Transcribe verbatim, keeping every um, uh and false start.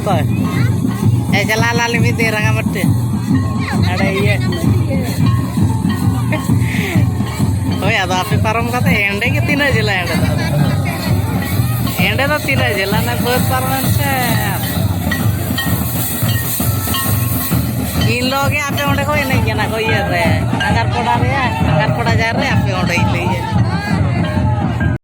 ᱦᱳᱭ᱾ ᱮ, ᱪᱟᱞᱟᱣ ᱞᱮᱱᱟᱞᱤᱧ ᱢᱤᱫ ᱫᱤᱱ ᱨᱟᱸᱜᱟᱢᱟᱴᱤ᱾ ᱟᱲᱮ ᱤᱭᱟᱹ᱾ ᱦᱳᱭ, ᱟᱫᱚ ᱟᱯᱮ ᱯᱟᱨᱚᱢ ᱠᱟᱛᱮ ᱮᱸᱰᱮ ᱜᱮ ᱛᱤᱱᱟᱹᱜ ᱡᱷᱟᱹᱞᱟ ᱮᱸᱰᱮ ᱫᱚ? ᱮᱸᱰᱮ ᱫᱚ ᱛᱤᱱᱟᱹᱜ ᱡᱷᱟᱹᱞᱟ? ᱚᱱᱟ ᱵᱟᱹᱫᱽ ᱯᱟᱨᱚᱢ ᱮᱱ ᱥᱮ᱾ ᱤᱱ ᱦᱤᱞᱳᱜ ᱜᱮ ᱟᱯᱮ ᱚᱸᱰᱮ ᱠᱚ ᱮᱱᱮᱡ ᱠᱟᱱᱟ ᱠᱚ ᱤᱭᱟᱹ ᱨᱮ, ᱟᱜᱟᱨᱯᱚᱲᱟ ᱨᱮ, ᱟᱜᱟᱨᱯᱚᱲᱟ ᱡᱟᱦᱮᱨ ᱨᱮ ᱟᱯᱮ ᱚᱸᱰᱮ ᱤᱧ ᱞᱟᱹᱭᱟ᱾